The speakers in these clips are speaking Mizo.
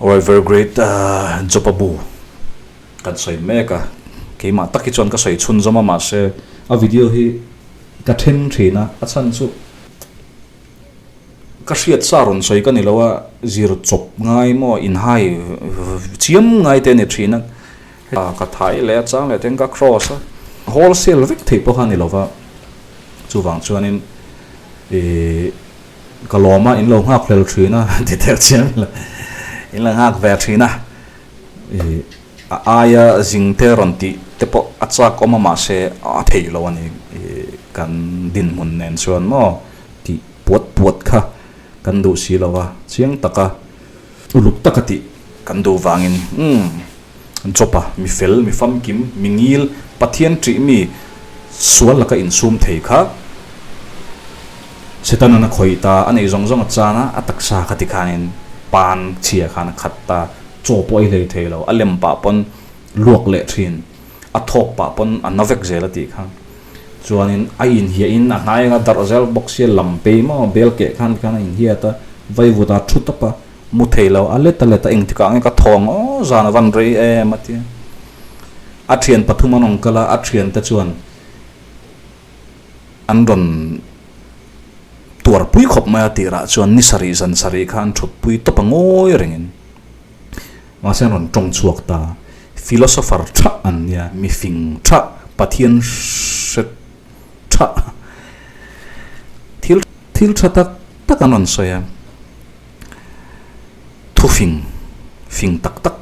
Alright very great Jopa bu kan sawi mek a, keimah tak hi chuan ka sawi chhunzawm a mahse a video hi ka then thin a, a chhan chu ka hriat sa rawn sawi ka ni lo a, zir chawp ngai maw inhai chiam ngai te a ni thin a, ka thai leh a chang leh ten ka cross a, wholesale vek theih pawh kha a ni lo va, chuvang chuanin ih. Ka lawm a, in lo nghak hlel thin a ti teh chiang ila, in lo nghak ve thin a, ih a aia zing te rawn tih te pawh a chak awm a mahse a theih lo a ni, ih kan dinhmun nen chuan maw tih puat puat kha kan duh si lo a, chiang taka uluk taka tih kan duh vangin umm Jopa mi fel, mi famkim, mi ngil, Pathian ṭih mi sual laka insum thei kha Setanan a khawih ta, a nei zawng zawng a chan a, a taksa kha tikhanin pan chhia khan a khat ta, chaw pawh a i hlei thei lo, a lem pah pawn luak leh ṭhin, a thawk pah pawn a na vek zel a tih kha. Chuanin a inhiahin a hnai anga darh zel bawk sia lam pei maw bel keh khan tikhan a inhiat a, vaivut a thu tawp a. Mu thei lo, a let a let a engtikah nge ka thawng aw zan a van rei em a ti a. A thian pathum an rawn kal a, a thiante chuan an rawn tuarpui khawp mai a tirah chuan ni sarih zan sarih kha an thutpui tawp a ngawi rengin. Mahse an rawn tawng chhuak ta, philosopher tha an nia, mifing tha, Pathian hre tha, thil thil tha tak tak an rawn sawi a. Thu fing, fing tak tak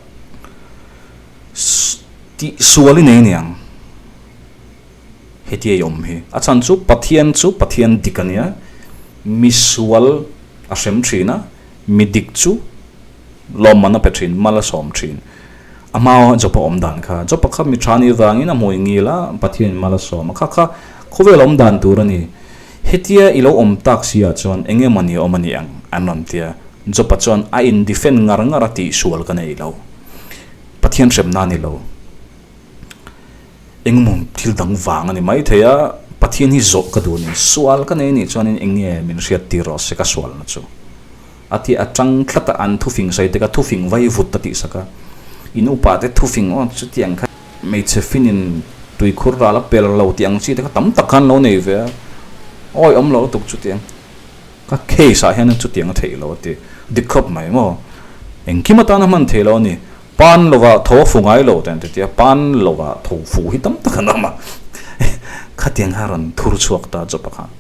tih sual i nei aniang hetia i awm hi. A chhan chu Pathian chu Pathian dik a nia, mi sual a hrem thin a, mi dik chu lawmman a pe thin, mal a sawm thin. A hma Jopa awm dan kha, Jopa kha mi tha nih vangin a hmui ngil a, Pathianin mal a sawm a, kha kha khawvel awm dan tur a ni. Hetia i lo awm tak si ah chuan eng emaw ni awm a ni ang an rawn ti a. Jopa chuan a in defend ngar ngar a tihsual ka nei lo. Pathian hremna a ni lo. Eng emaw thil dang vang a ni mai thei a, Pathian hi zawh ka duh a ni. Sual ka nei a nih chuanin eng nge min hriat tir rawh se ka sualna chu. A ti a tang tlat a, an thufing sawi te kha thufing vai vut a tihsak a. In upa te thufing aw chutiang kha hmeichhe finin tuikhur ral a pel lo tih ang chi te kha tam tak khan lo nei ve a, awi awm lo lutuk chutiang. Ka case ah hian chutiang a theih lo a ti dik khawp mai maw. Engkim atana hman theih lo a ni. Pan lovah tho a fu ngai lo te an ti tia, pan lovah tho fu hi tam tak an awm a. Khatiang kha rawn thur chhuak ta chawp a khan.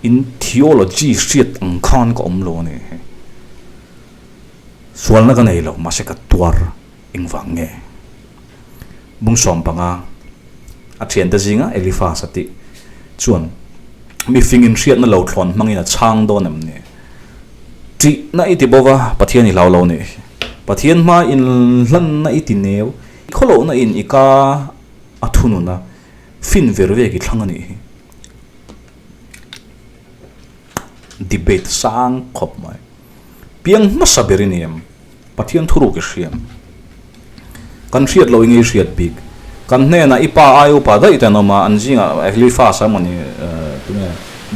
In theology hriat ang khan ka awm lo a ni hi. Sualna ka nei lo, mahse ka tuar engvang nge? Bungsawm panga a thiante zinga Eliphaz a tih chuan mi fingin hriatna lo thlawn hmangin a chhang dawn em ni? Tihna i ti bo va, Pathian i hlau lo nih hi. Pathian hma inhlanna i ti neu, i khawlohna in i ka a thunun a, fin ver vek i thlang a nih hi. Debate sang khawp mai. Piang hmasa ber i ni em? Pathian thuruk i hriam. Kan hriat lo i ngei hriat bik. Kan hnenah i pa ai upa daih te an awm a, an zingah Eliphaz a mawni tunge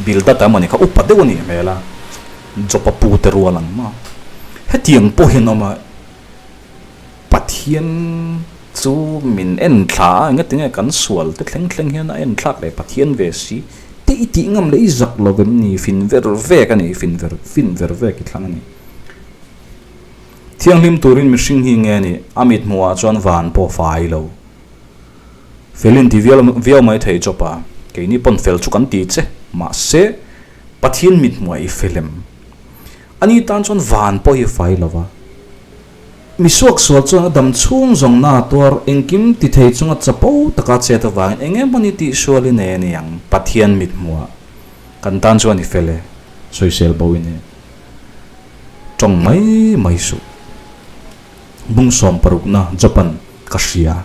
Bildad a mawni kha upa deuh a nih hmel a, Jopa pu te rual ang maw. Hetiang pawh hi an awm a. Pathian chu min en thla a, engatinge kan sual te thleng thleng hian a en thlak leh Pathian ve si te i tih ngam leh i zak lo vem ni, fin ver vek a ni, fin ver fin ver vek i thlang a ni. Thianghlim turin mihring hi nge ni, a mit hmuhah chuan van pawh fai lo. Felin ti viau viau mai thei chawp a, keini pawn fel chu kan ti che, mahse Pathian mit hmuhah i fel em? Ani tan chuan van pawh hi fai lo va. Mi suaksual chuan a dam chhung zawng na tuar engkim ti thei chunga chapo taka chet avangin eng emaw ni tihsual i nei a ni ang, Pathian mithmuhah kan tan chuan i fel e, sawisel bo i nei. Tawng mai mai suh. Bung sawm parukna Japan ka hria.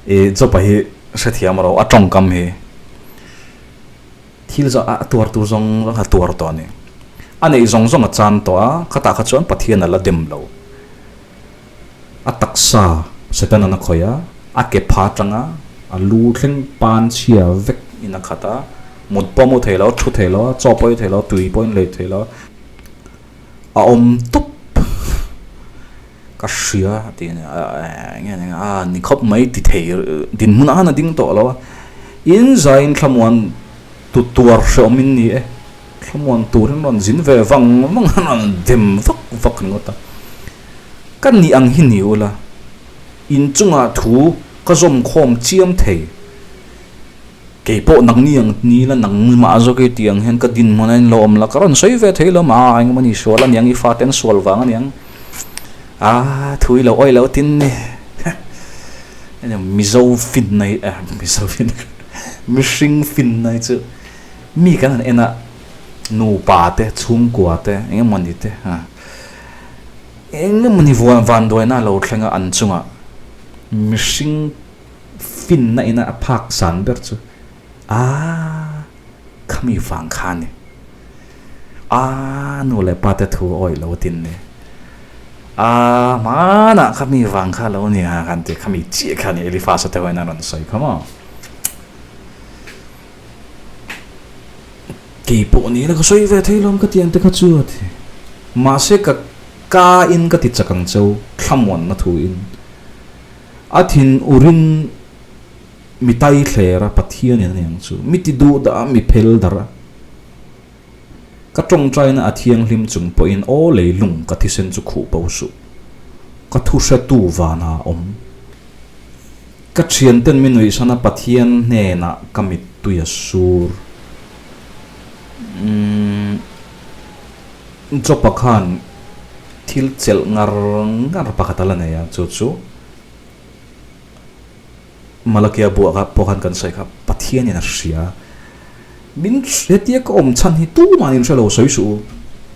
I Jopa hi hrethiam ro a tawngkam hi. Thil zawh a tuar tur zawng zawng a tuar tawh a ni. A neih zawng zawng a chan tawh a, khatah kha chuan Pathian a la dem lo. A taksa Setanan a khawih a, a ke pha atanga a lu thleng pan chhia vek in a khat a. Mut pawh mu thei lo, thu thei lo, chaw pawh ei thei lo, tui pawh in lei thei lo. A awm tawp ka hria tih a ni a, eng nge a ni khawp mai ti thei dinhmun ah khan a ding tawh lo a. In zaiin thlamuan tu tuar hreawm in ni e, thlamuan turin rawn zin ve vang vang a rawn dem vak vak ringawt a. Ka nih ang hi ni ula, inchungah thu ka zawm khawm chiam thei. Kei pawh nangni ang ni la nangmah zawk i tih ang hian ka dinhmun a inlo awm la, ka rawn sawi ve thei lo ma, engemaw ni sual aniang i fate an sual vang aniang a thu i lo awih lo tin ni Mizo finna hi Mizo finna mihring finna hi chu mi kan han en a nupa te chhungkua te engemaw ni te ha engemaw ni vanduaina a lo thleng a an chungah mihring Finna ina a phak san ber chu Aaa khami vang kha a ni. Aaa nu leh pa te thu awih lo tin ni. Aaa hmanah khami vang kha lo ni a kan ti khami chiah kha a ni Eliphaz te ho in a rawn sawi kha maw. Kei pawh ni ila ka sawi ve thei lo ang ka ti ang te kha chu a ti. Mahse ka ka in ka ti chak ang cheu thlamuanna thu in. A thin urin mi tai thler a, Pathianin a ni ang chu. Mi ti duh dah a, mi phel darh a. Ka tawngtaina a thianghlim chung pawhin aw lei lung ka thisen chu khuh bo suh. Ka thu hretu vana a awm. Ka thianten mi nuihsan a Pathian hnenah ka mittui a sur. Umm. Jopa khan thil chelh ngar ngar pakhat a la nei a, chu chu Malakia buah kha pawh khan kan sawi kha, Pathianin a hria. Min hetia ka awm chhan hi tumah in hre lo sawi suh u.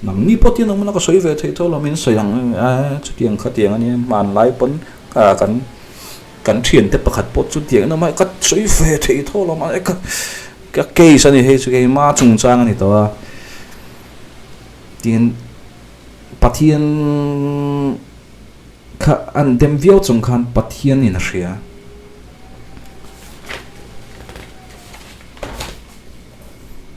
Nangni pawh tiang awmna ka sawi ve theih tho lo, min sawi ang e, chutiang khatiang a nia, hmanlai pawn kan kan thiante pakhat pawh chutiang in awm a, ka sawi ve theih tho lo mahse ka ka case a ni hei chu keimah chungchang a ni tawh a. Tin, Pathian kha an dem viau chung khan Pathianin a hria.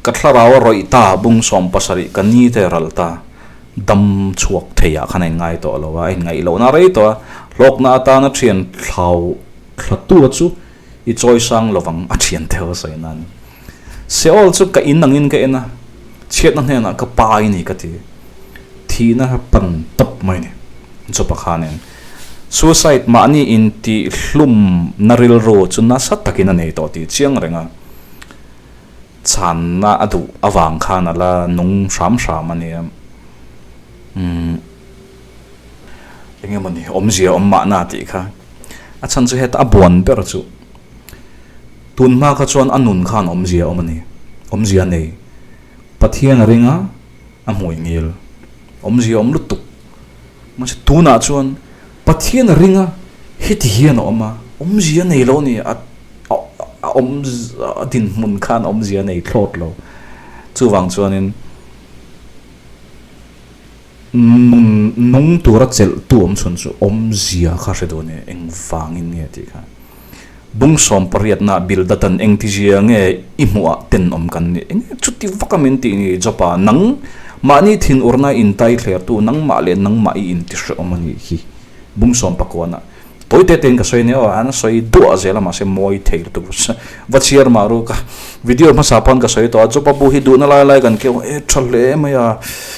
Ka thlarau a rawih ta, bung 70 ka ni te ral ta, dam chhuak thei ah khan a inngai tawh lo a, a inngaih lohna rei tawh a, hlawkna atana thian thlau thlatu chu i chawi sang lovang a thian te ho sawi nan. Seol chu ka in angin ka en a, chhiatna hnenah ka pa i ni ka ti. Thihna kha pan tawp mai ni. Jopa khanin suicide mahni intih hlumna rilru chu nasa takin a nei tawh tih chiang reng a, chhanna a duh avang khan a la nung hram hram a nia. Umm eng emaw ni awmzia awm mahna tih kha a chhan chu heta a buan ber chu. Tun hma kha chuan a nun khan awmzia awm a ni. Awmzia a nei. Pathian a ring a, a hmui ngil. Awmzia awm lutuk. Mahse tunah chuan Pathian a ring a, heti hian a awm a, awmzia a nei lo a ni. A a awm a dinhmun khan awmzia a nei thlawt lo. Chuvang chuanin. Nun nung tura chelhtu awm chhun chu awmzia kha hre duh a ni, engvangin nge tih kha. Bung 18 ah Bildatan engtizia nge i hmuhah tenawm kan nih? Enge chuti vaka min tih ni Jopa, nang mahni thinurna intai thlertu nangmah leh nangmah i intihrehawm a nih hi. Bung 19 ah Tawi te tein ka sawi nia aw, an sawi duah zel a mahse mawi thei lutuk va chhiar mah ru ka video hmasa pawn ka sawi tawh a Jopa bu hi duhna lai lai kan keuh e tha hle mai a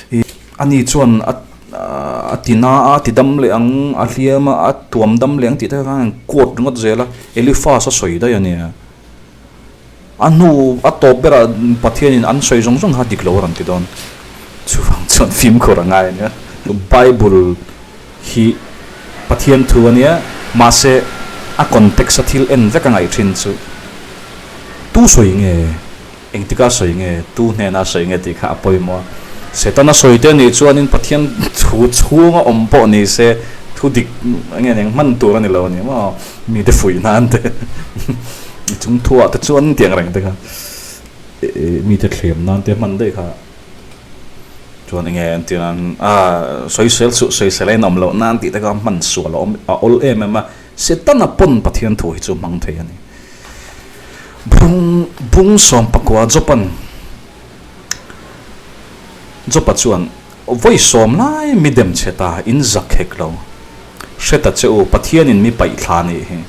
ih ani chuan a a ti na a ti dam leh ang a hliam a a tuam dam leh ang tih te khan an quote ringawt zel a Eliphaz a sawi daih a nia a hnu a tawp berah Pathianin an sawi zawng zawng kha dik lo a rawn ti dawn chuvang chuan fimkhur a ngai a nia Bible hi Pathian thu a nia, mahse a context a thil en vek a ngaih thin chu tu sawi nge, engtika sawi nge, tu hnena sawi nge tih kha a pawimawh a. Setana sawi te nih chuanin Pathian thu chhunga awm pawh ni se thu dik nge eng hman tur a ni lo a ni maw, mite fuih nan te chung thuah te chuan tiang reng te kha mite thlem nan te hman daih kha. Chuan enge an tih nan a sawisel suh sawisel a inawm loh nan tih te kha hman sual a awm a awl em em a, Setana pawn Pathian thu hi chu hmang thei a ni. Bung bung sawmpakua Jopan Jopa chuan vawi sawm lai mi dem chhe ta in zak hek lo. Hre ta che u, Pathianin mi paih thla nih hi.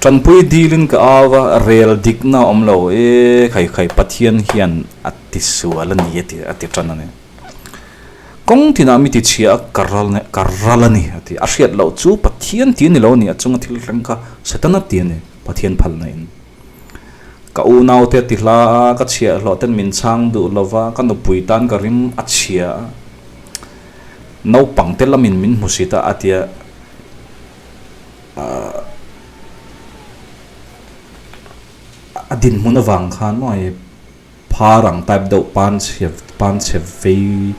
Tanpui dilin ka au a, rel dikna a awm lo e, khai khai Pathian hian a ti sual a ni a ti a ti tan a ni. Kawng tinah mi ti chhia a ka ral ka ral a ni a ti. A hriat loh chu Pathian ti a ni lo a ni, a chunga thil thleng kha Setana ti a ni, Pathian phalna in. Ka unaute a ti hla a, ka chhiahhlawh ten min chhang duh lo va, ka nupui tan ka rim a chhia a, naupang te lamin min hmu si ta a ti a. A dinhmun avang khan maw hei phar ang type deuh pan chhe pan chhe vei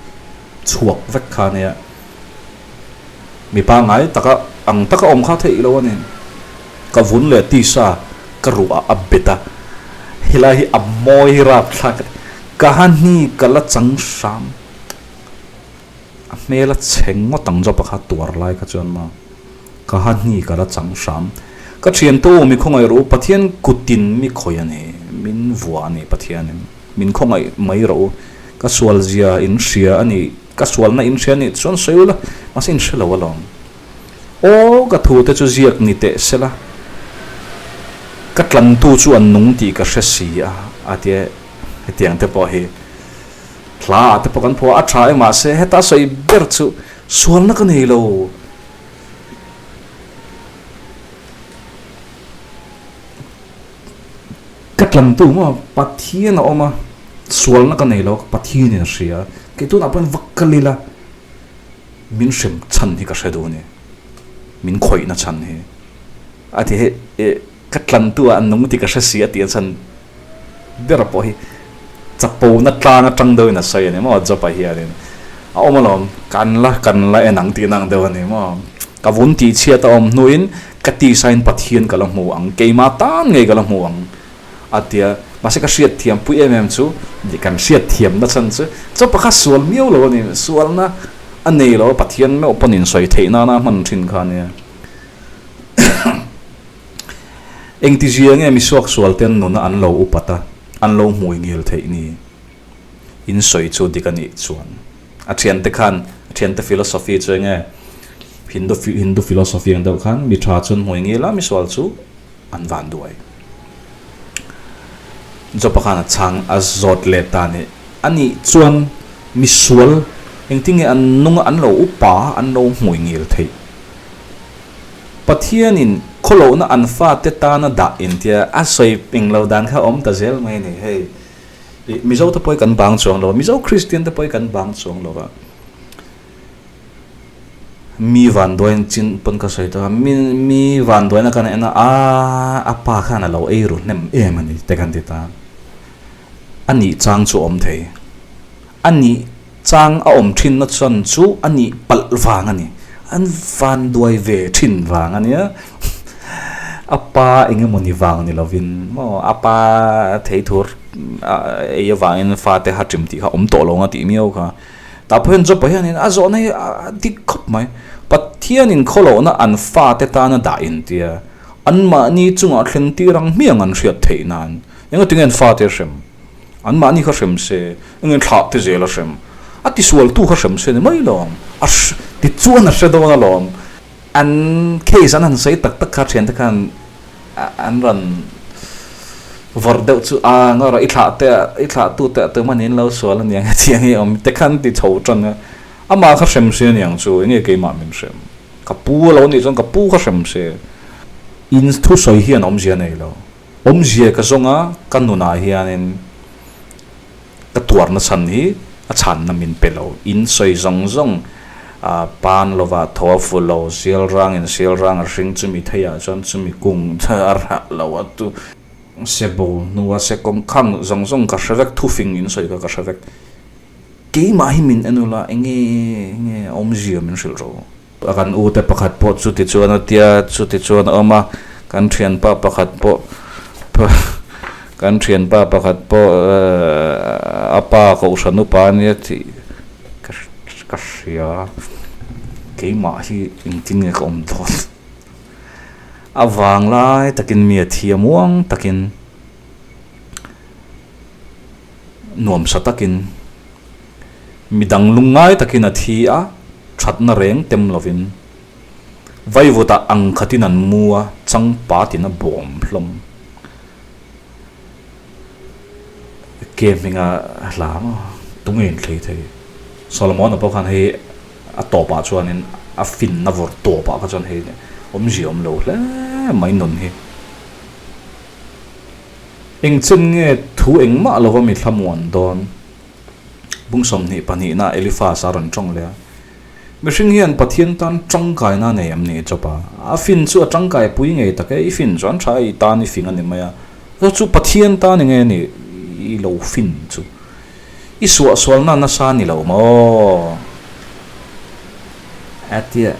chhuak vek kha ania mi pangngai taka ang taka awm kha theih lo a ni ka vun leh tisa ka ruah a bet a helai hi a mawi rapthlak ka ha hni ka la chang hram. A hmel a chhe ngawt ang job a kha tuar lai kha chuan maw ka ha hni ka la chang hram. Ka thiantu mi khawngaih rawh u Pathian kutin mi khawih a ni min vuah a ni Pathianin min khawngaih mai rawh u ka sual zia in hria a ni ka sualna in hria a nih chuan sawi ula mahse in hre lo alawm aw ka thu te chu ziak ni teh sela ka tlantu chu an nung tih ka hre si a a tia hetiang te pawh hi Hla ah te pawh kan phuah a tha e mahse heta sawi ber chu sualna ka nei lo. Ka tlantu maw Pathian a awm a, sualna ka nei lo Pathian in a hria a, kei tunah pawhin va kal ila min hrem chhan hi ka hre duh a ni, min khawihna chhan hi a ti hei ka tlantu ah an nung tih ka hre si a tih a chhan. Ber pawh hi chapona tlang atang deuhin a sawi a ni maw job ah hianin a awm alawm kan la kan la en ang tihna ang deuh a ni maw ka vun tih chhiat a awm hnuin ka tisain Pathian ka la hmu ang keimah tan ngei ka la hmu ang a tia mahse ka hriat thiam pui em em chu kan hriat thiam na chhan chu job ah kha sual miau lo a ni sualna a nei lo a Pathian meuh pawn insawi theih nana a hman thin kha a nia. Engtizia nge misuak sual ten nuna an lo upat a, an lo hmui ngil theih ni? In sawi chu dik a nih chuan. A thiante khan, a thiante philosophy chu enge? Hindu Hindu philosophy ang deuh khan mi tha chu an hmui ngil a, misual chu an van duai. Jopa khan a chhang a zawt let ta a ni. A nih chuan misual engtinge an nunga an lo upa a, an lo hmui ngil theih? Pathianin khawlohna an fate tana dah intia a sawi ping lo dan kha awm ta zel mai a ni. Hei, ih Mizo te pawh hi kan bang chuang lo a, Mizo Kristian te pawh hi kan bang chuang lo a. Mi vanduain chin pawn ka sawi tawh a, mi mi vanduaina kan en a, aaa a pa khan a lo ei ru hnem em a ni te kan ti ta. A nih chang chu a awm thei. A nih Chang a awm thinna chuan chu a nih palh vang a ni. An van duai ve thin vang a nia. A pa eng emaw ni vang ni lovin maw a pa thei thur ei avangin fate ha ṭim tih kha awm tawh lo ang a tih miau kha. Tah pawh hian Job-a hianin a zawhna hi a dik khawp mai. Pathianin khawlohna an fate tana dah intia anmahni chungah thlen tir ang hmiang an hriat theih nan engatinge an fate hrem? An mahni kha hrem se, engin thlah te zel a hrem. A tisualtu kha hrem se ni mai lo ang. A ti chuan a hre dawn alawm. An case an han sawi tak tak kha thiante khan an rawn vawrh deuh chu a ngaw rawh i thlah te ah i thlah tu te ah tumah niin lo sual aniang hetiang hi awm te khan ti chho tan a. Amah kha hrem se aniang chu enge keimah min hrem. Ka pu a lo nih chuan ka pu kha hrem se. In thusawi hian awmzia nei lo. Awmzia ka zawng a, ka nunah hianin ka tuarna chhan hi a chhanna min pe lo. In sawi zawng zawng a pan lova thaw a fu lo, sial rangin sial rang a hring chumi theiah chuan chumi kung a rah lo a tu se bo hnua se kawng khang zawng zawng ka hre vek, thufing in sawi kha ka hre vek. Keimah hi min en ula enge enge awmzia min hrilh rawh. A kan u te pakhat pawh chuti chuan a tia, chuti chuan a awm a, kan thianpa pakhat pawh kan thianpa pakhat pawh a pa kohhran upa a nia tih ka ka hria, keimah hi engtin nge ka awm dawn? A vanglai takin mi a thi a muang takin nuamsa takin midang lungngai takin a thi a, thatna reng tem lovin vaivutah ang khatin an mu a, changpatin a bawm hlawm. Ke hminga hla maw tunge inthlei thei? Solomon-a pawh khan hei a tawpah chuanin a finna vawrh tawpah kha chuan hei awmzia awm lo hle mai nun hi. Engchen nge thu engmah lova mi thlamuan dawn? Bung 22 na Eliphaz a rawn tawng leh a. Mihring hian Pathian tan tangkaina a nei em ni Job-a? A fin chu a tangkai pui ngei tak e, i fin chuan tha i tan i fing a ni mai a. Chu chu Pathian tan enge ni i lo fin chu? I suahsualna nasa ni lo maw? A tia,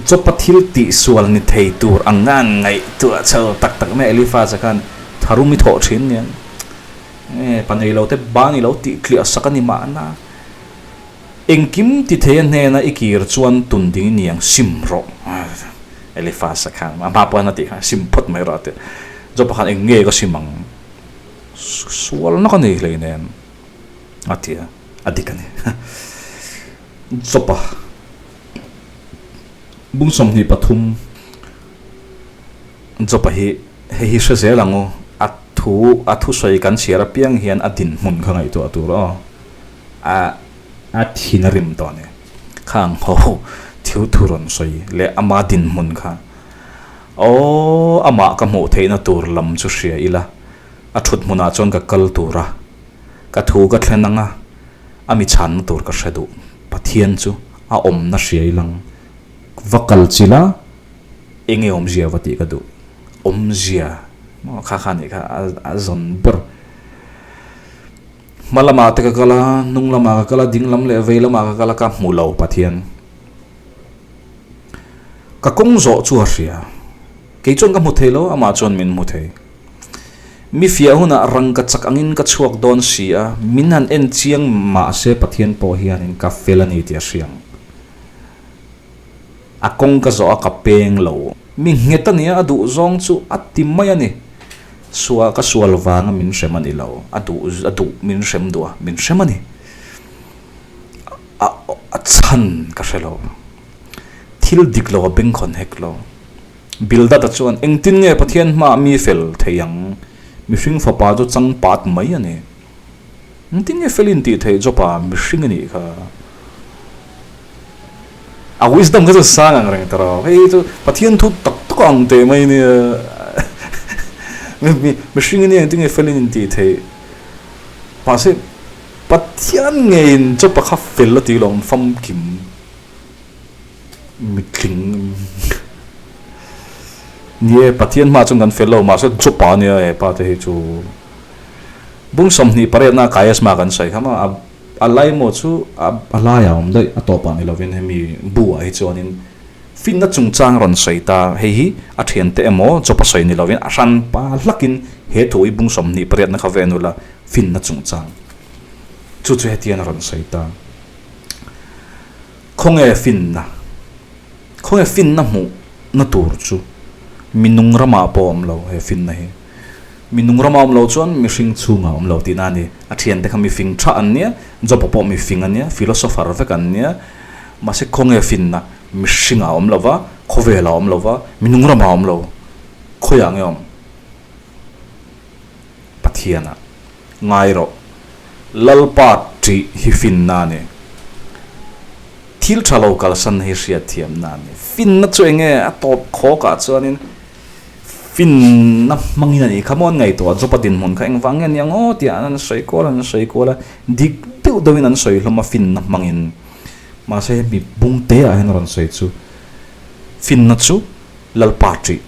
Job-a thil tihsual ni thei tur ang nga an ngaihtuah chho tak tak mai Eliphaz-a khan tharum i thawh thin nia. Nge pa nei lo te ban i lo tih tliah sak a ni mahna. Engkim ti thei a hnena i kir chuan tun ding i ni ang sim rawh. Eliphaz-a khan a hma pawh a tih khan sim phawt mai rawh a ti. Job-a khan eng nge ka sim ang? Sualna ka nei hleinem a ti a, a dik a ni. Job-a bung 23 Job-a hi hei hi hre zel ang u, a thu a thusawi kan chhiar apiang hian a dinhmun kha ngaihtuah tur aw. A a thin a rim tawh a ni. Khang ho thil thu rawn sawi leh ama dinhmun kha aw amah ka hmuh theihna tur lam chu hria ila, a thut hmunah chuan ka kal tur a, ka thu ka thlen ang a, a mi chhanna tur ka hre duh. Pathian chu a awmna hria ilang va kal chila eng nge awmzia va tih ka duh. Awmzia maw kha kha nih kha a zawn ber. Hma lamah te ka kal a, hnung lamah ka kal a, ding lam leh vei lamah ka kal a, ka hmu lo Pathian. Ka kawng zawh chu a hria. Kei chuan ka hmu thei lo, amah chuan min hmu thei. Mi fiah hunah rangka chak angin ka chhuak dawn si a, min han en chiang mahse Pathian pawh hianin ka fel a ni tih a hria ang. A kawng ka zawh a ka peng lo. Mi nghet a nia a duh zawng chu a ti mai a ni. Sua ka sual vanga min hrem a ni lo. A duh a duh min hrem duh a min hrem a ni. A a chhan ka hre lo. Thil dik lo a bengkhawn hek lo. Bildad-a chuan engtin nge Pathian hmaah mi fel thei ang? Mihring fapa chu chang pat mai a ni. Engtin nge fel intih theih Job-a mihring a nih kha? A wisdom kha chu sang ang reng ta rawh. Hei chu Pathian thu tak tak ang teh mai nia. Mihring ania engtin nge felin intih theih? Mahse Pathian ngeiin Job-a kha fel a tih lawm famkim mitling ni e. Pathian hma chuan kan fel lo mahse Job-a ania hepa te hi chu. Bung 28 na Kaiasma kan sawi kha maw a. A lai maw chu a laiah a awm daih, a tawpah ni lovin hemi bu ah hi chuanin finna chungchang rawn sawi ta, hei hi a thiante emaw chawp a sawi ni lovin a hran pa hlakin he thu i bung 28 na kha ven ula finna chungchang chu chu hetian a rawn sawi ta. Khawnge finna? Khawnge finna hmuh na tur chu minung ramah pawh a awm lo he finna hi. Mi nung rama awm lo chuan mihring chhungah awm lo tihna a ni. A thiante kha mifing tha an nia, Job-a pawh mifing a nia, philosopher vek an nia. Mahse khawnge finna mihringah a awm lo va, khawvelah a awm lo va, mi nung ramah a awm lo. Khawiah nge awm? Pathianah. Ngai rawh. Lalpa ṭih hi finna a ni. Thil ṭha lo kalsan hi hriatthiamna a ni. Finna chu eng nge a tawp khawkah chuanin Finna hmangin a nih kha maw an ngaihtuah Job-a dinhmun kha engvang nge nia ngaw tih an sawi kual an sawi kual a, dik deuh deuhin an sawi hlawm a finna hmangin. Mahse hemi bung te ah hian a rawn sawi chu finna chu Lalpa ṭih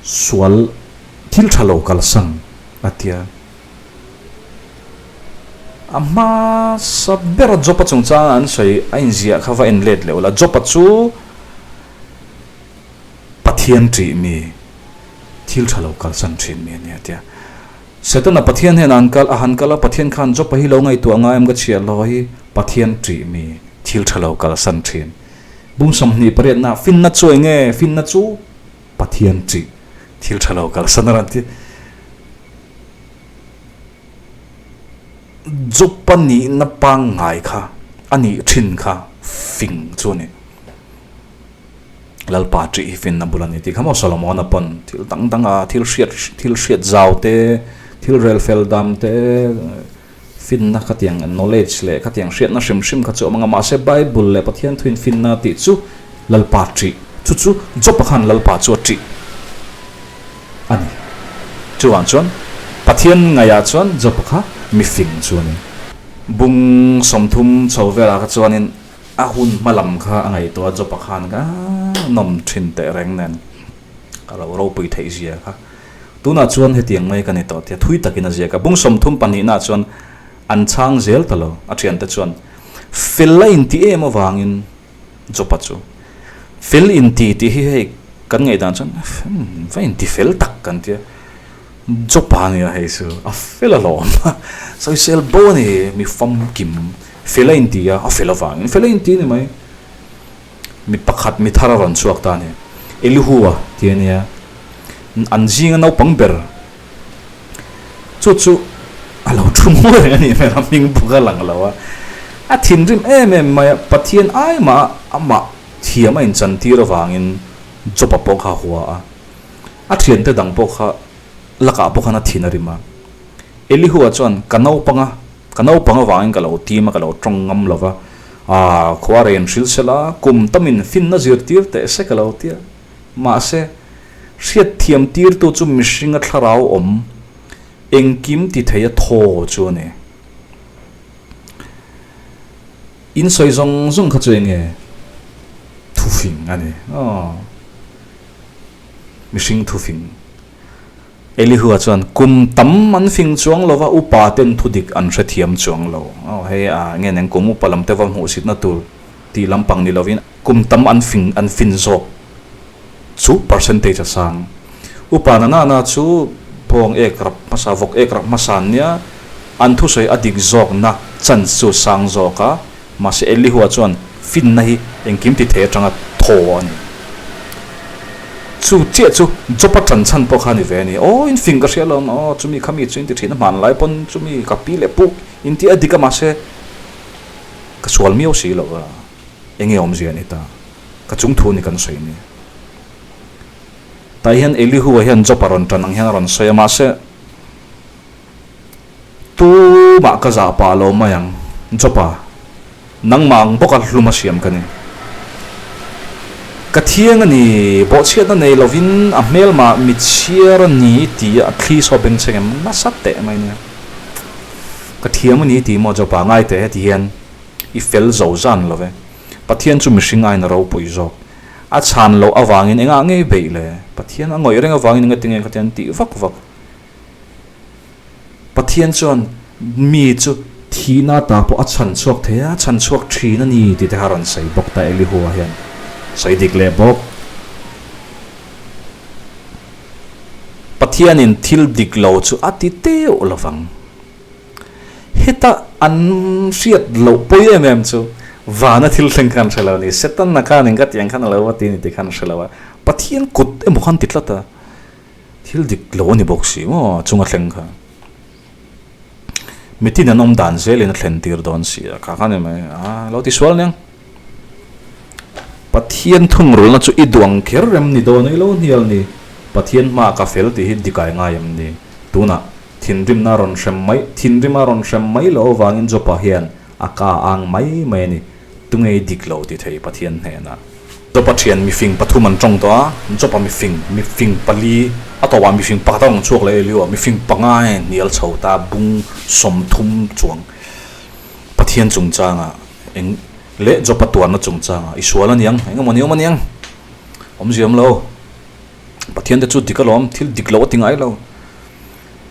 sual thil ṭha lo kalsan a tia. A hmasa bera Job-a chungchanga an sawi a inziah kha va en let leh ula Job-a chu Pathian ṭih mi, thil ṭha lo kalsan ṭhin mi a ni a tia. Setana Pathian hian an kal a han kal a, Pathian khan Job-a hi lo ngaihtuah ngai em ka chhiah lo hi Pathian ṭih mi, thil ṭha lo kalsan ṭhin. Bung 28 na, Finna chu eng nge? Finna chu Pathian ṭih. Thil tha lo kalsan a rawn ti. Job-a nihna pangngai kha a nih thin kha fing chu a ni. Lalpa ṭih hi finna bul a ni tih kha maw Solomon-a pawn thil dang dang a thil hriat thil hriat zau te, thil rel fel dam te, finna khatiang knowledge leh khatiang hriatna hrim hrim kha chu a awm ang a, mahse Bible leh Pathian thuin finna tih chu Lalpa ṭih chu chu Job-a khan Lalpa chu a ṭih a ni. Chuvang chuan Pathian ngaihah chuan Job-a kha mifing chu a ni. Bung 30 chho velah kha chuanin A hun hma lam kha a ngaihtuah a, Job-a khan ka nawm thin teh reng nen ka lo ropui theih zia kha. Tunah chuan hetiang mai ka ni tawh tia thui takin a ziak a. Bung 30 pahnihnaah chuan an chhang zel ta lo. A thiante chuan fel a inti em avangin Job-a chu fel inti tih hi hei kan ngaihdan chuan va inti fel tak kan tia. Job-a nia hei chu a fel alawm sawisel bo a ni mi famkim. Fel a inti a, a fel avangin fel a inti a ni mai. Mi pakhat mi thar a rawn chhuak ta a ni. Elihu-a ti a nia, an zinga naupang ber chu chu a lo thu mawi reng a nih hmel a, hming bawk a lang lo a. A thinrim em em mai a, Pathian ai mah amah thiam a inchantir avangin Job-a pawh kha a hua a. A thiante dang pawh kha lakah pawh khan a thin a rim a. Elihu-a chuan, Ka naupanga Ka naupang avangin ka lo tim a, ka lo tawng ngam lo va. Aaa, khua reng hril se la, kum tamin finna zirtir teh se ka lo ti a. Mahse, hriatthiam tirtu chu mihringa thlarau awm, engkim ti thei a thaw chu a ni. In sawi zawng zawng kha chu eng nge thufing a ni? Aw, mihring thufing. Elihua chuan, Kum tam an fing chuang lo va, upa ten thu dik an hrethiam chuang lo. Aw, hei a nge neng kum upa lam te va hmuhsitna tur tih lampang ni lovin kum tam an fing an fin zawk chu percentage a sang. Upa na nana chu bawng ek rap hmasa, vawk ek rap hmasa an nia, an thusawi a dik zawkna chance chu sang zawk a. Mahse Elihua chuan finna hi engkim ti thei atanga thaw a ni. Chu chiah chu Job-a tan chhan pawh kha a ni ve a ni. Aw, in fing ka hria alawm, aw, chumi kha mi chu in ti thin a, hmanlai pawn chumi ka pi leh puk in ti a dik a, mahse ka sual miau si lo a, enge awmzia a ni ta, ka chung thu ni kan sawi ni. Tah hian Elihua hian Job-a rawn tan ang hian a rawn sawi a, mahse. Tumah ka zah pah lo mai ang, Jopa. Nangmah ang bawka hlum a siam ka ni. Ka thiang a ni, bawhchhiatna nei lovin a hmelmah mi chhiar a ni tih a thli saw beng chheng em nasa teh mai nia. Ka thiam a ni tih maw Jopa, ngai teh heti hian i fel zo zan lo ve. Pathian chu mihring aiin a ropui zawk. A chhan loh avangin engah ngei beih le? Pathian a ngawih reng avangin engatinge khatiang tih vak vak. Pathian chuan mi chu thihna ta pawh a chhan chhuak thei a, chhan chhuak thin a ni tih te kha a rawn sawi bawk ta Elihua hian sawi dik leh bawk. Pathianin thil dik lo chu a ti teuh lo vang. Heta an hriat loh pawi em em chu vana thil thleng khan hre lo a ni. Setana khanin ka tiang khan a lo va ti a ni tih khan a hre lo a, Pathian kut emaw khan ti tlat a. Thil dik lo a ni bawk si maw chunga thleng kha. Mitin an awm dan zelin a thlen tir dawn si a, kha kha ni mai a lo ti sual aniang. Pathian thungrulna chu i duh ang kher rem ni dawn i lo hnial ni. Pathian hmaah ka fel tih hi dikai ngai em ni? Tunah thinrimna a rawn hrem mai, thinrima a rawn hrem mai loh avangin Jopa hian a ka ang mai mai a ni. Tunge i dik lo ti thei Pathian hnenah? Jopa thian mifing pathum an tawng tawh a, Jopa mifing, mifing pali, a tawpah mifing pakhat a rawn chhuak leh Eliu a, mifing panga e hnial chho ta bung 30 chuang Pathian chungchanga eng leh Jopa tuarna chungchanga i sual a niang, eng emaw ni awm a niang, awmzia awm lo, Pathian te chu dik alawm, thil dik loh a ti ngai lo.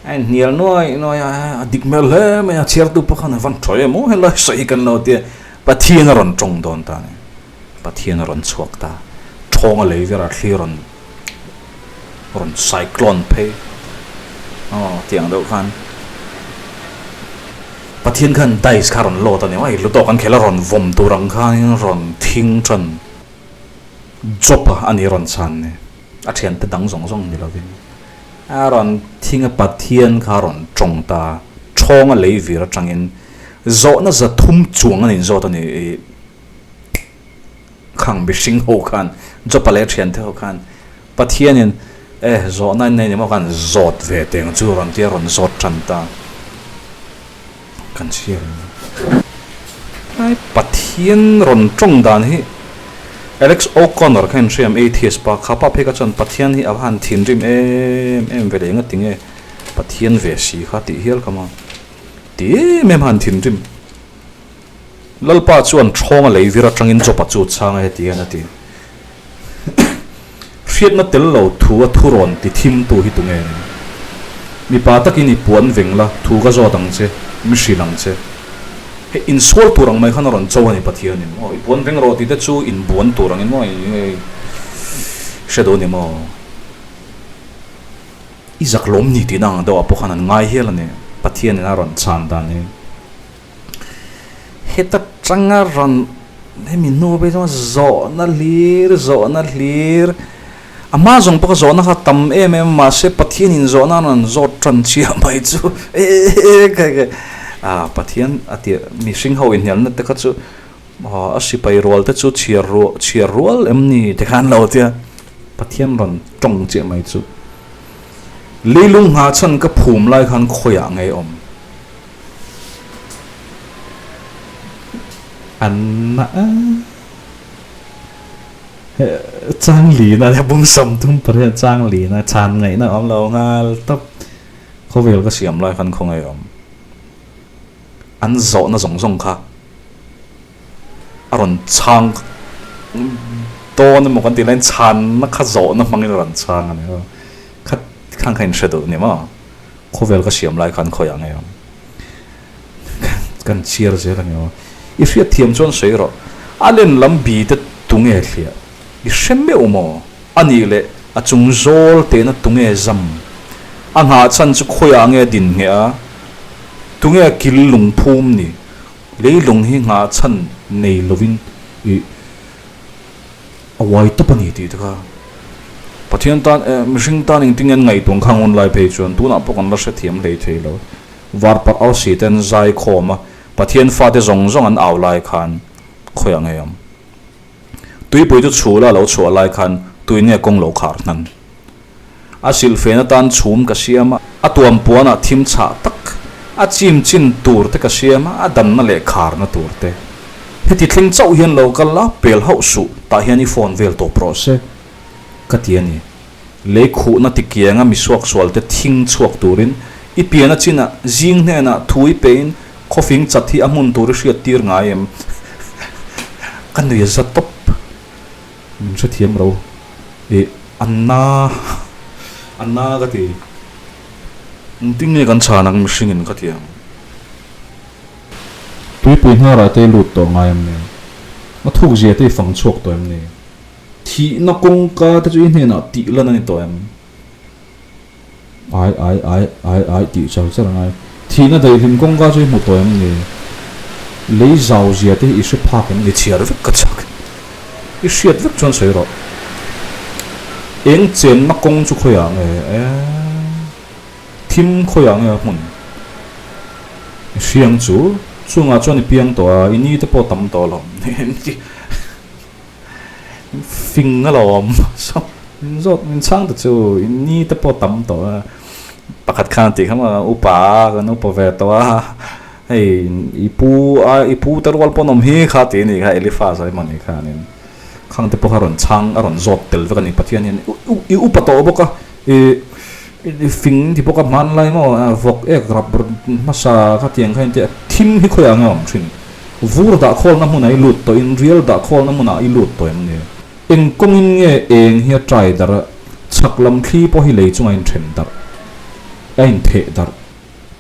A inhnial nuai nuai a, a dik hmel hle mai a, chhiartu pawh khan a van thawi em aw helai sawi kan lo tia Pathian a rawn tawng dawn ta a ni. Pathian a rawn chhuak ta, thawng a lei vel a thli rawn rawn cyclone phei aw tiang deuh khan Pathian khan dice kha a rawn load a ni mai, luto kan khel a rawn vawm tur ang khanin rawn thing tan Job-a a ni rawn chhan ni. A thiante dang zawng zawng ni lovin a rawn thing a Pathian kha a rawn tawng ta. Thawnga lei vir atangin zawhna 300 chuang an inzawt a ni i khang mihring ho khan Jopa leh a thiante ho khan Pathianin e zawhna in nei ni maw khan zawt ve teng chu rawn tia rawn zawt tan ta. Kan chhiar ang. Tlai Pathian rawn tawng dan hi Alex O'Connor kha inhriam atheist pa kha pa phei kha chuan Pathian hi a va han thinrim em em ve leh nga tinge Pathian ve si kha tih hial kha maw ti em em han thinrim. Lalpa chuan thawnga lei vir atangin Jopa chu chhang a heti hian a ti. Hriatna tel lo thu a thu rawn ti thim tu hi tunge ni? Mipa takin i puan veng la, thu ka zawt ang che, mi hrilh ang che. Hei insual tur ang mai khan a rawn cho a ni Pathianin. Aw, i puan veng rawh tih te chu inbuan tur angin maw i hre duh a ni maw? I zak lawm ni tihna ang deuhah pawh khan an ngai hial a ni Pathianin a rawn chhan dan hi. Heta tanga rawn hemi hnu phei chuan zawhna hlir zawhna hlir a hma zawng pawh kha zawhna kha tam em em a mahse Pathian in zawhna an rawn zawt tan chiah mai chu e kha kha ah Pathian a tirh mihring ho inhnialna te kha chu a sipai rual te chu chhiar rual chhiar rual em ni ti khan lo tia Pathian rawn tawng chiah mai chu leilung nghahchhan ka phum lai khan khawiah ngei awm. An chang lin a bung 38 chang lin a chhan ngaihna awm lo nghal tawp. Khawvel ka siam lai khan khawngaih awm. An zawhna zawng zawng kha a rawn chhang dawn emaw kan tih laiin chhanna kha zawhna hmangin a rawn chhang a ni a. Kha khang kha inhre duh ni maw? Khawvel ka siam lai khan khawiah ngei ang. Kan chhiar zel ang emaw. I hriat thiam chuan sawi rawh. A len lam bi te tunge thliah? I hre meuh maw? A nih leh a chung zawl tehna tunge zam? A nghah chhan chu khawiah nge din ngheh a? Tunge a kil lungphum ni? Leilung hi nghah chhan nei lovin i. A uai tawp a ni tih te kha Pathian tan eh mihring tan engtin nge an ngaihtuah kha ngun lai phei chuan tunah pawh kan la hrethiam hlei thei lo. Varparh arsi te an zai khawm a, Pathian fate zawng zawng an au lai khan khawiah ngei awm. Tuipui chu chhula a lo chhuah lai khan tui nge kawng lo khar hnan. A silhfen atan chhum ka siam a, a tuam puanah thim chhah tak, a chim chin tur te ka siam a, a danna leh kharna tur te. Heti thleng chauh hian lo kal la, pel hauh suh, tah hian i phone vel tawp rawh se, ka ti a ni. Lei khuhna ti kianga mi suaksual te thing chhuak turin, i pian a chinah zing hnenah thu i pein khawfing chat hi a hmun tur i hriat tir ngai em? Ka nui a za tawp. Min hrethiam ro. Ih Anna Anna ka ti. Engtin nge kan chhan ang mihring in ka ti ang. Tuipui hnarah te i lut tawh ngai em ni? A thuk zia te i fang chhuak tawh em ni? Thihna kawngka te chu i hnenah tih lan a ni tawh em? Ai ai ai ai ai tih char char a ngai. Thihna daihlim kawngka chu i hmu tawh em ni? Lei zau zia te hi i hre phak em ni? Chhiar vek ka chak. I hriat vek chuan sawi rawh. Eng chenna kawng chu khawiah nge? E thim khawiah nge a hmun? I hriang chu chungah chuan i piang tawh a, i ni te pawh tam tawh lo. Fing alawm min zawt min chhang ta chu ni te pawh tam tawh a pakhat khan a tih kha maw upa kan upa ve tawh a hei i pu a i pu te rual pawh an awm hi kha tih a nih kha Eliphaz a emaw ni khanin khang te pawh kha rawn chhang a rawn zawt tel vek a ni Pathian hian i upa tawh bawk a i i fing ti bawk a hmanlai maw vawk ek rap hmasa kha tiang kha in tia thim hi khawiah nge a awm thin. Vur dah khawlna hmunah i lut tawhin rial dah khawlna hmunah i lut tawh em ni? Eng kawngin nge eng hi a trai darh a, chhak lam thli pawh hi lei chunga inthen darh, a intheh darh.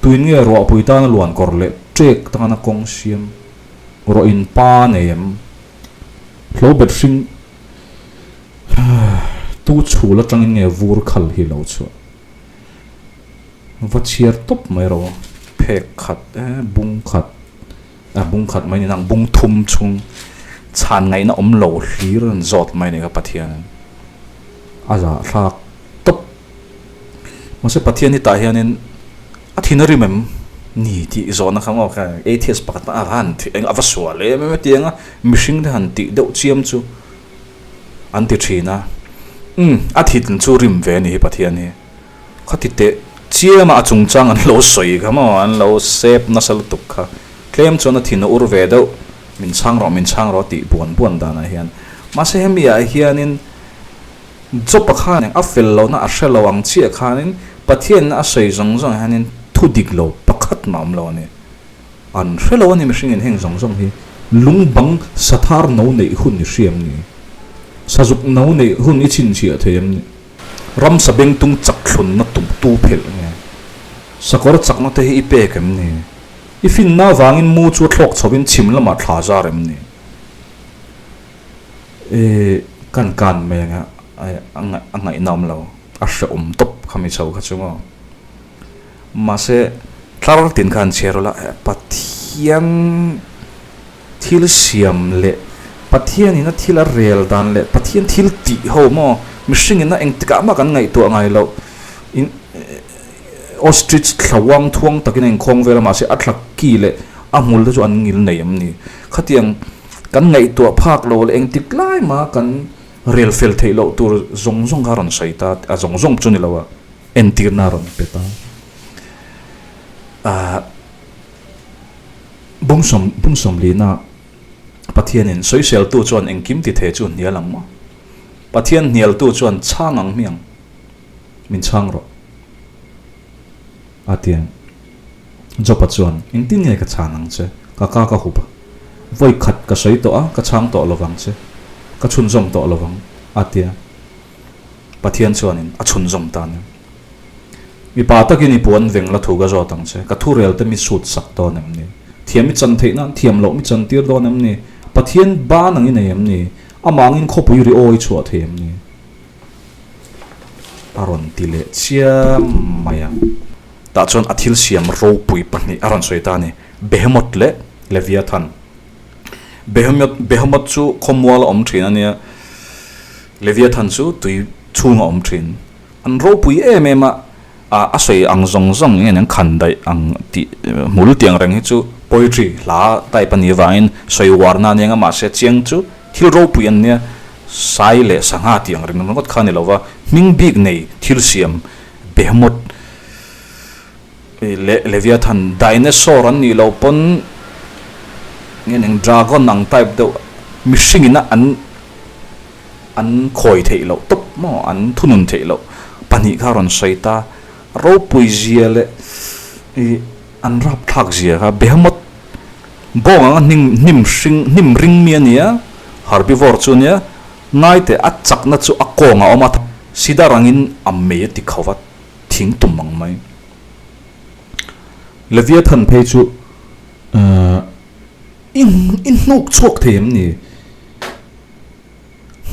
Tuin nge ruahpui tana luan kawr leh ṭek tana kawng siam rawh in pa nei em? Hlo bet hring tu chhul atangin nge vur khal hi lo chhuah? Va chhiar tawp mai ro phek khat e bung khat a bung khat mai ni nang bung thum chhung chhan ngaihna awm lo hlir an zawt mai ni ka Pathian. A zahthlak tawp. Mahse Pathian hi tah hianin a thin a rim em ni tih zawhna kha maw kha atheist pakhat a han eng a va sual em em hetiang a mihring te han tih deuh chiam chu an ti thin a. Umm a thin chu rim ve a ni hi Pathian hi. Khati teh chiama a chungchang an lo sawi kha maw an lo sep nasa lutuk kha tlem chuan a thin a ur ve deuh min chhang rawh min chhang rawh tih buan buan danah hian mahse hemi ah hianin Job-a khan a fel lohna a hre lo ang chiah khanin Pathianna a sawi zawng zawng hianin thu dik lo pakhat mah awm lo a ni. An hre lo a ni mihringin heng zawng zawng hi lung bang sathar no neih hun i hriam ni? Sazuk no neih hun i chhinchhiah thei em ni? Ramsa bengtung chak thlunna tum tu phelh nge? Sakawr chakna te hi i pek em ni? I finna avangin mu chu a thlawk chhovin chhim lamah thla zar em ni? E kan kan mai anga a ngaihna awm lo a hrehawm tawp kha mi chho kha chu maw mahse tlar tin khan chhiar ula Pathian thil siam leh Pathianin a thil a rel dan leh Pathian thil tih ho maw mihringin a engtikah mah kan ngaihtuah ngai loh in ostrich thla uang thuang takin a inkhawng vel a mahse a thla ki leh a hmul te chu an ngil nei em ni khatiang Kan ngaihtuah phak lo leh engtik lai mah kan rel fel theih loh tur zawng zawng kha a rawn sawi ta, a zawng zawng chu ni lo a, entirna a rawn pe ta. Ahh Bawngsawm Bawngsawmlina Pathianin sawiseltu chuan engkim ti thei chu hnial ang maw? Pathian hnialtu chuan chhang ang hmiang min chhang rawh a ti ang. Job-a chuan, Engtin nge ka chhan ang che? Ka ka ka hup a. Vawi khat ka sawi tawh a, ka chhang tawh lovang che. Ka chhunzawm tawh lovang, a ti a. Pathian chuanin a chhunzawm ta nia. Mipa takin i puan veng la thu ka zawt ang che. Ka thurel te mi sut sak dawn em ni? Thiam i chan theih nan thiam loh mi chan tir dawn em ni? Pathian ban ang i nei em ni? Amah angin khawpui ri awi chhuah thei em ni? A rawn ti leh chiam mai a. Tah chuan a thil siam ropui pahnih a rawn sawi ta a ni, Behemoth leh Leviathan. Behemoth Behemoth chu khawmual a awm thin a nia, Leviathan chu tui chhung a awm thin. An ropui em em a, a a sawi ang zawng zawng nge an khan daih ang tih hmul tih ang reng hi chu poetry hla type a nih avangin sawi uarna a nia nga mahse chiang chu thil ropui an nia, sai leh sangha tih ang reng ringawt kha a ni lova, hming bik nei thil siam Behemoth leh Leviathan, dinosaur an nih loh pawn nge eng dragon ang type deuh mihring ina an an khawi theih loh tawp maw an thunun theih loh pahnih kha a rawn sawi ta ropui zia leh ih an rapthlak zia kha Behemoth bawng anga hnim hnim hring hnim ring mi a ni a herbivore chu a nia. Ngaite a chakna chu a kawng a awm a, sidar angin a mei a ti kho va, thing tum ang mai. Leviathan phei chu i i hnuk chhuak thei em ni?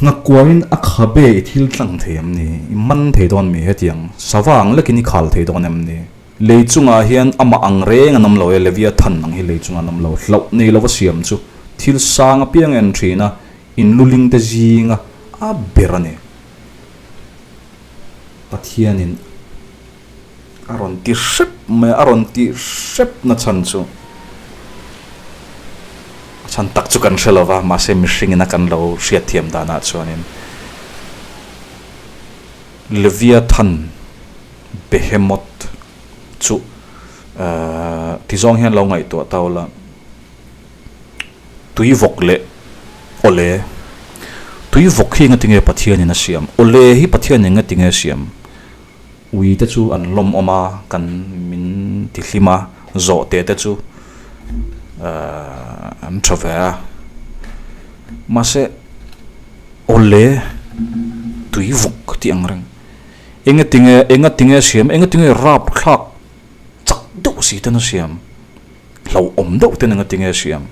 Nghakuain a khabe i thil tlang thei em ni? I man thei dawn mi hetiang? Sava ang lekin i khal thei dawn em ni? Lei chungah hian amah ang reng an awm lo e, Leviathan ang hi lei chungah an awm lo. Hlauh nei lova siam chu thil sang apiang en thin a, In luling te zinga a ber a ni. Pathianin a rawn ti hrep mai a, a rawn ti hrep na chhan chu a chhan tak chu kan hre lo va, mahse mihringin a kan lo hriatthiam danah chuanin Leviathan Behemoth chu ehh tizawng hian lo ngaihtuah ta ula. Tui vawk leh awle. Tui vawk hi engatinge Pathianin a siam? Awle hi Pathianin engatinge a siam? Ui te chu an lawm awm a, kan min ti hlim a, zawh te te chu ahh an tha ve a. Mahse awle tui vawk tih ang reng. Engatinge engatinge a siam? Engatinge rapthlak chak deuh si ten a siam? Hlauhawm deuh ten anga tinge a siam?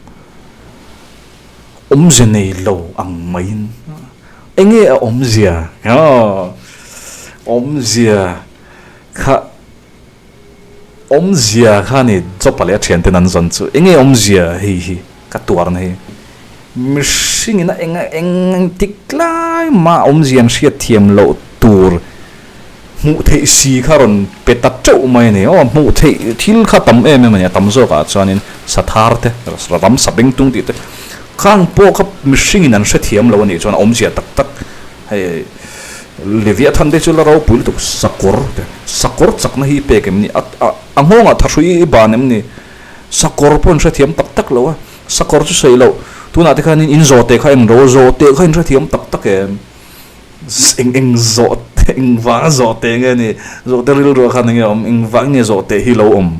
Awmze nei lo ang maiin enge a awmzia? Awmzia kha awmzia kha ni Jopa leh a thianten an zawn chu enge awmzia hei hi ka tuarna hi mihringin a eng eng tik lai mah awmzia an hriat thiam loh. tur hmuh theih si kha rawn pe ta teuh mai a ni. Aw hmuh theih thil kha tam em em a ni a, tam zawkah chuanin sathar te, ram sabengtung tih te khang pawh kha mihringin an hrethiam lo a nih chuan a awmzia tak tak hei Leviathan te chu la ropui lutuk sakawr te, sakawr chakna hi i pek em ni? A a nghawngah thahrui i ban em ni? Sakawr pawh an hrethiam tak tak lo a, sakawr chu sawi loh tunah te khanin in zawh teh kha eng ro zawh teh kha in hrethiam tak tak em? Eng eng zawh eng vanga zawh teh nge ni? Zawh te rilru ah khan eng nge awm? Eng vang nge zawh teh hi lo awm?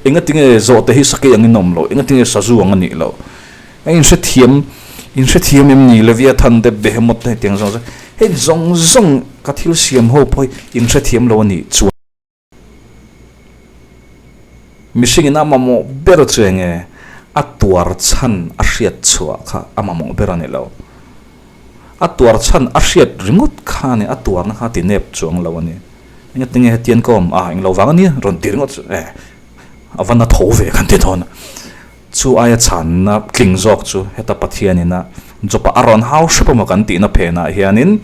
Engati nge zawh teh hi sakei angin a awm loh? Engati nge sazu ang a nih loh? A inhrethiam inhrethiam em ni? Leviathan te Behemoth te hetiang zawng zawng hei zawng zawng ka thil siam ho pawh hi inhrethiam lo a nih chuan. Mihringin a mamawh ber chu eng nge? A tuar chhan a hriat chhuah kha a mamawh ber a ni lo. A tuar chhan a hriat ringawt kha a ni, a tuarna kha a ti nep chuang lo a ni. Engati nge hetiang ka awm? A englo vang a nia rawn ti ringawt chu e a va na tho ve kan ti dawn a. Chu aia chhanna tling zawk chu heta Pathianin a Jopa a rawn hau hrep emaw kan tihna phenah hianin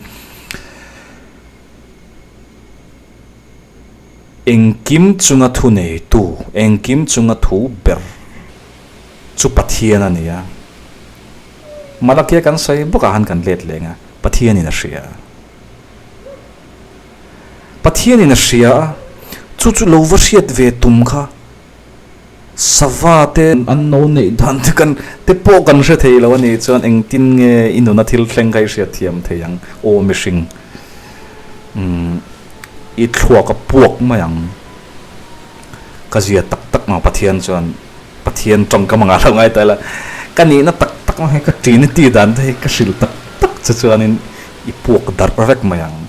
Engkim chunga thu neitu, engkim chunga thu ber chu Pathian a ni a. Malakia kan sawi bawkah khan kan let leng a, Pathianin a hria. Pathianin a hria a, chu chu lo va hriat ve tum kha Sava te an no neih dan te kan te pawh kan hre thei lo a nih chuan engtin nge i nuna thil thleng kha i hriat thiam thei ang aw mihring umm i thluak a puak mai ang ka zia tak tak ang Pathian chuan Pathian tawngkam anga lo ngai ta ila ka nihna tak tak ang hei ka trinity dan te hi ka hrilh tak tak che chuanin i puak darh vek mai ang.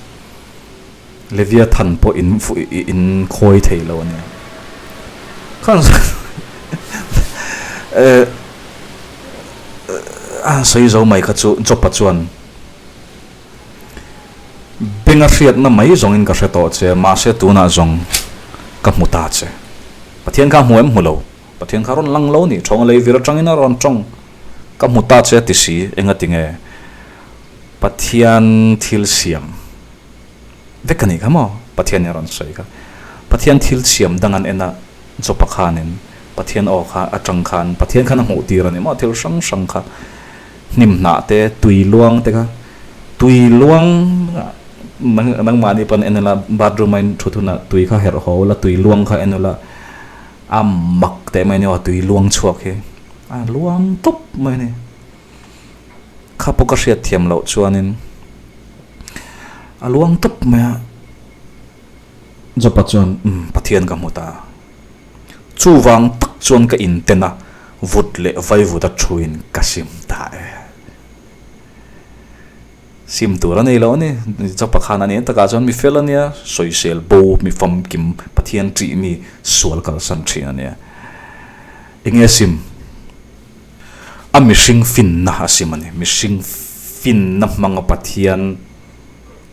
Leviathan pawh in in khawi thei lo a nia. Khan eh a han sawi zo mai kha chu Jopa chuan Benga hriatna mai zawngin ka hre tawh che, mahse tunah zawng ka hmu ta che. Pathian kha hmu em hmu lo. Pathian kha rawn lang lo ni, thawnga lei vir atangin a rawn tawng. Ka hmu ta che a ti si, engati nge Pathian thil siam vek a nih kha maw? Pathian in a rawn sawi kha. Pathian thil siam dang an en a, Jopa khanin Pathian aw kha atang khan Pathian khan a hmuh tir a ni maw? Thil hrang hrang kha, hnim hnah te, tui luang te kha, tui luang nangmahni pawn en ila bathroom a in thut hunah tui kha herh haw ula, tui luang kha en ula a mak teh mai a ni aw, tui luang chhuak hi a luang tawp mai a ni. Kha pawh ka hriat thiam loh chuanin a luang tawp mai a, Jopa chuan umm Pathian ka hmu ta. Chuvang tak chuan ka inten a, vut leh vaivut a thuin ka sim ta e. Sim tur a nei lo a ni, Jopa khan a ni takah chuan mi fel a nia, sawisel bo, mi famkim, Pathian ṭih mi sual kalsan ṭhin a nia. Enge sim? A mihring finna a sim a ni. Mihring finna hmanga Pathian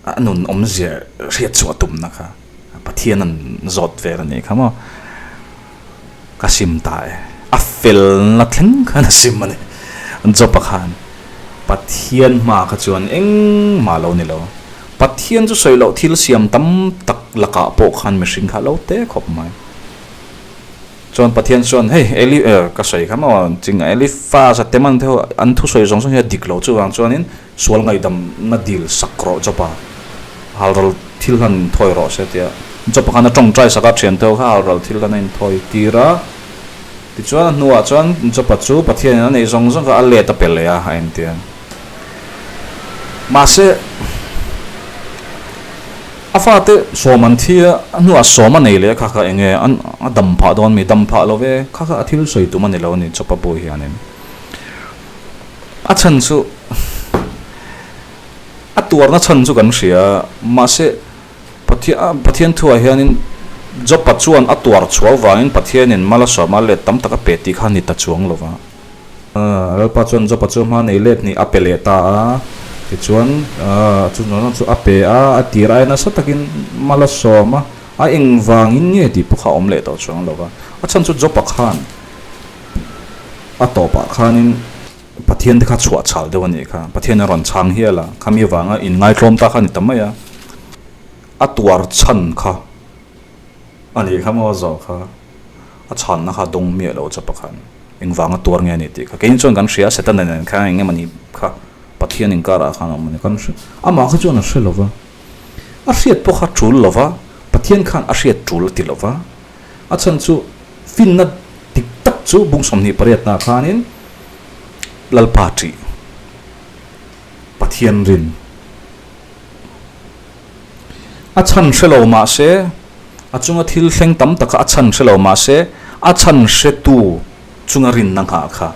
a nun awmzia hriat chhuah tumna kha Pathian an zawt vel a nih kha maw. Ka sim ta e. A felna thleng khan a sim a ni. Job-a khan Pathian hma kha chuan engmah lo ni lo. Pathian chu sawi loh thil siam tam tak lakah pawh khan mihring kha a lo te khawp mai. Chuan Pathian chuan, Hei, Eli, er, ka sawi kha maw, ching Eliphaz a Teman te ho an thusawi zawng zawng hi a dik lo, chuvang chuanin sual ngaihdamna dil sak rawh Job-a, halral thil hlan inthawi rawh se tia Job-a khan a tawngtai sak a, thiante ho kha halral thil hlan a inthawi tir a. Tichuan a hnuah chuan Job-a chu Pathianin a neih zawng zawng kha a let a pe leh a, a inti a. Mahse. A fate sawm an thi a, a hnuah sawm a nei leh a, kha kha eng nge a dam phah dawn mi? Dam phah lo ve, kha kha a thil sawi tum a ni lo a ni Chawpa bu hianin. A chhan chu a tuarna chhan chu kan hria a, mahse Pathian Pathian thuah hianin Jopa chuan a tuar chhuah vangin Pathianin mal a sawm a, let tam tak a pe tih kha a ni ta chuang lo va. Lalpa chuan Jopa chu hma nei let hnih a pe leh ta a, tichuan chu zawng chu a pe a, a tir aia nasa takin mal a sawm a, a engvangin nge tih pawh kha a awm leh tawh chuang lo va. A chhan chu Jopa khan a tawpah khanin Pathian te kha chhuah chhal deuh a nih kha, Pathian a rawn chhang hial a, khami avanga inngaithlawm ta kha a ni ta mai a. A tuar chhan kha a nih kha maw zawh kha a chhanna kha a dawng miah lo chapa khan engvanga tuar nge a ni tih kha keini chuan kan hria Setana nen khan eng emaw ni kha Pathian inkarah khan a awm a ni kan hria amah kha chuan a hre lo va a hriat pawh kha tul lo va Pathian khan a hriat tul a ti lo va a chhan chu finna dik tak chu bung 28 nah khanin Lalpa ṭih Pathian rin. A chhan hre lo mah se, a chunga thil thleng tam taka a chhan hre lo mah se, a chhan hretu chunga rinna nghah kha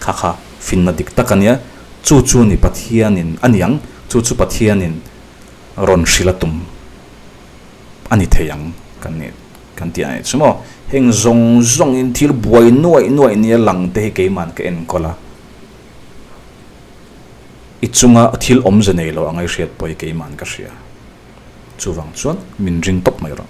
kha kha finna dik tak a nia. Chu chu ni Pathianin a niang, chu chu Pathianin rawn hrilh a tum a ni thei ang kan nih kan tih a nih chu maw. Heng zawng zawngin thil buai nuaih nuaih nia lang te hi keiman ka enkawl a. I chunga thil awmze nei lo anga i hriat pawh hi keima'n ka hria. Chuvang chuan min ring tawp mai rawh.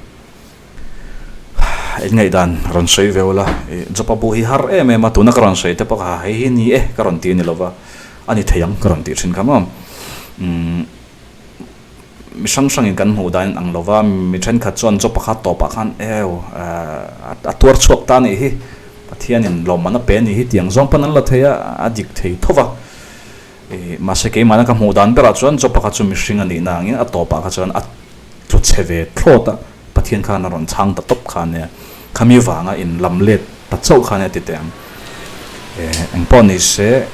In ngaihdan rawn sawi ve ula, i job a bu hi har em em a, tuna ka rawn sawi te pawh kha hei hi ni e ka rawn ti a ni lova, a ni thei ang ka rawn tih thin kha maw. Umm mi hrang hrangin kan hmuh dan in ang lova, mi thenkhat chuan job a kha tawpah khan eu a tuar chhuak ta a nih hi, Pathianin lawmman a pe a nih hi tiang zawng pawn an la thei a, a dik thei tho va. Mahse keimahna ka hmuh dan berah chuan Job-a kha chu mihring a nihna angin a tawpah kha chuan a tlu chhe ve thlawt a, Pathian khan a rawn chhang ta tawp kha ania, khami vanga in lam let ta chauh kha ania ti teh ang. Engpawh ni se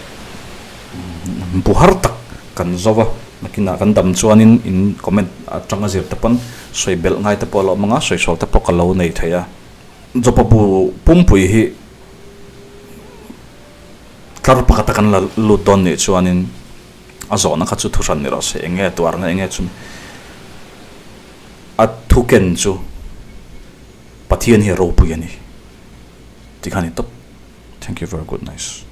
bu har tak kan zo va, nakinah kan dam chuanin in comment atanga zir te pawn sawi belh ngai te pawh a lo awm ang a, sawi sual te pawh ka lo nei thei a. Job-a bu pumpui hi Tlar pakhata kan la lut dawn nih chuanin a zawhna kha chu thuhran ni rawh se, eng nge tuarna eng nge chumi a thuken chu Pathian hi a ropui a ni tih kha a ni tawp. Thank you very good nice.